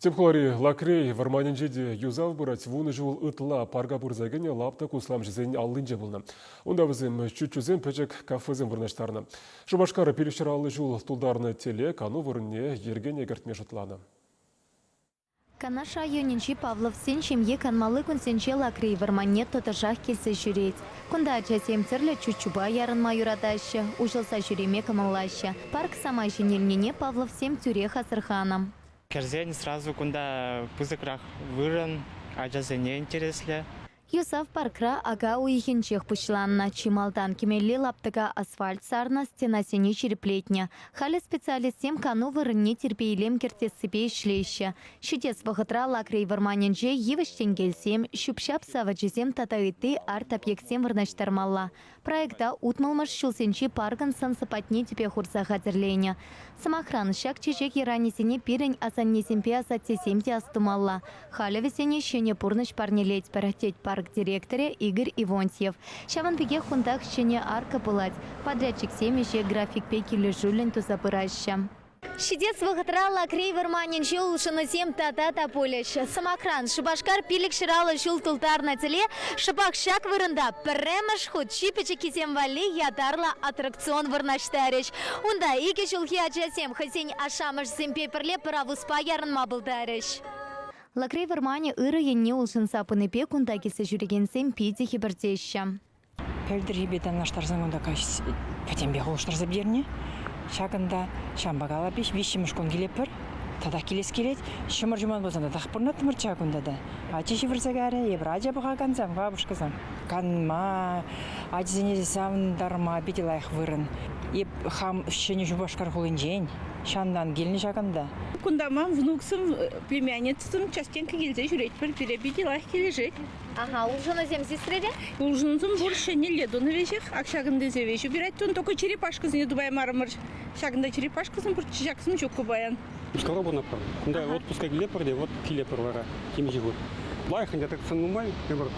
Тӗп хулари Лакрей вӑрманӗнче те юсав пырать. Вунӑ ҫул ытла парка пырса кӗнӗ лаптӑк усламҫӑсен аллинче пулнӑ. Унта вӗсем чуччусем, пӗчӗк кафесем вырнаҫтарнӑ. Шупашкар 550 ҫул тултарнӑ тӗле кану вырӑнне йӗркене кӗртме шутланӑ. Канаш районӗнчи Павловсен ҫемйи канмалли кунсенче Лакрей вӑрманне тӑтӑшах килсе ҫӳрет. Кунта ачасем тӗрлӗ чуччупа ярӑнма юратаҫҫӗ, уҫӑлса ҫӳреме кӑмӑллаҫҫӗ. Парк самай ҫӗнелнине Павловсем тӳрех асӑрханӑ. Кӗрсен сразу кунта пысӑкрах вырӑн, ачасене интереслӗ. Юсав паркра ака уйӑхӗнчех пуҫланнӑ. Чи малтан кӗмелли лаптӑка асфальт сарнӑ, стенасене ҫирӗплетнӗ. Халӗ специалистсем кану вырӑнне тирпей-илем кӗртессипе ӗҫлеҫҫӗ. Ҫитес вӑхӑтра Лакрей вӑрманӗнче йывӑҫ тенкелсем, ҫӳп-ҫап савӑчӗсем тата ытти арт-объектсем вырнаҫтармалла. Проекта утмӑлмӗш ҫулсенчи паркӑн сӑн-сӑпатне тӗпе хурса хатӗрленӗ. Сӑмахран, ҫак чечек йӑранӗсене пирӗн асаннесемпе асаттесем те астумалла. Халӗ вӗсене ҫӗнӗ пурнӑҫ парнелетпӗр, тет парк директорӗ Игорь Ивонтьев. Ҫавӑн пекех кунтах ҫӗнӗ арка пулать. Подрядчиксем ӗҫе графикпе килӗшӳллӗн туса пыраҫҫӗ. Ҫитес вӑхӑтра Лакрей вӑрманӗнче улшӑнусем тата та пулӗҫ. Сӑмахран, Шупашкар 550 ҫул тултарнӑ тӗле шӑпах ҫак вырӑнта пӗрремӗш хут чи пӗчӗккисем валли ятарлӑ аттракцион вырнаҫтарӗҫ. Унта икӗ ҫулхи ачасем хӑйсен ашшӗ-амӑшӗсемпе пӗрле пӑравуспа ярӑнма пултарӗҫ. Лакрей вӑрманӗ ырӑ енне улшӑнса пынипе кунта килсе ҫӳрекенсем питӗ хӗпӗртеҫҫӗ. Пӗлтӗрхипе танлаштарсан кунта каҫ пӗтӗмпех улӑштарса пӗтернӗ. Ҫакӑнта ҫампа калапӗҫ, виҫҫӗмӗш кун килетпӗр. Татах килес килет. Ҫӑмӑр ҫуман пулсан татах пурӑнаттӑмӑрччӗ кунта та. Ачи ҫывӑрса кайрӗ, эпир ача пӑхакансем, бабушкӑсем. Канма, ачасене савӑнтарма питӗ лайӑх вырӑн. Эп хам Ҫӗнӗ Шупашкар хулинчен, ҫантан килнӗ ҫакӑнта. Кунта ман внуксем, племянницӑсем частенько килсе ҫӳретпӗр. Пире питӗ лайӑх килӗшет. Ага, улшӑнусем сисрӗр-и? Улшӑнусем пур, ҫӗнӗлле тунӑ веҫех. Ак ҫакӑнти веҫ убирать тун, только черепашкӑсене тупаймарӑмӑр. Ҫакӑнта черепашкӑсем пур, ҫаксем ҫуккӑ паян. Мускавра пурӑнатпӑр. Кунта отпуска килетпӗр те, вот килетпӗр вара темиҫе хут. Лайӑх ӗнтӗ, тӑксан нумай, эпир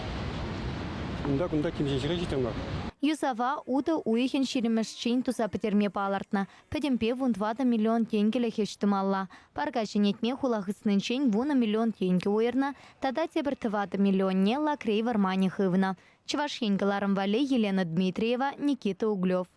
унта-кунта темиҫе ҫӗре ҫитрӗмӗр. Юсава утӑ уйӑхӗн ҫирӗмӗшчен туса пӗтерме палӑртнӑ. Пӗтӗмпе 14 миллион тенкӗлӗх ӗҫ тумалла. Парка ҫӗнетме хула хыснинчен вунӑ миллион тенкӗ уйӑрнӑ тата тепӗр тӑватӑ миллионне Лакрей вӑрманӗ хывнӑ. Чӑваш Ен кӑларӑм валли Елена Дмитриева, Никита Углев.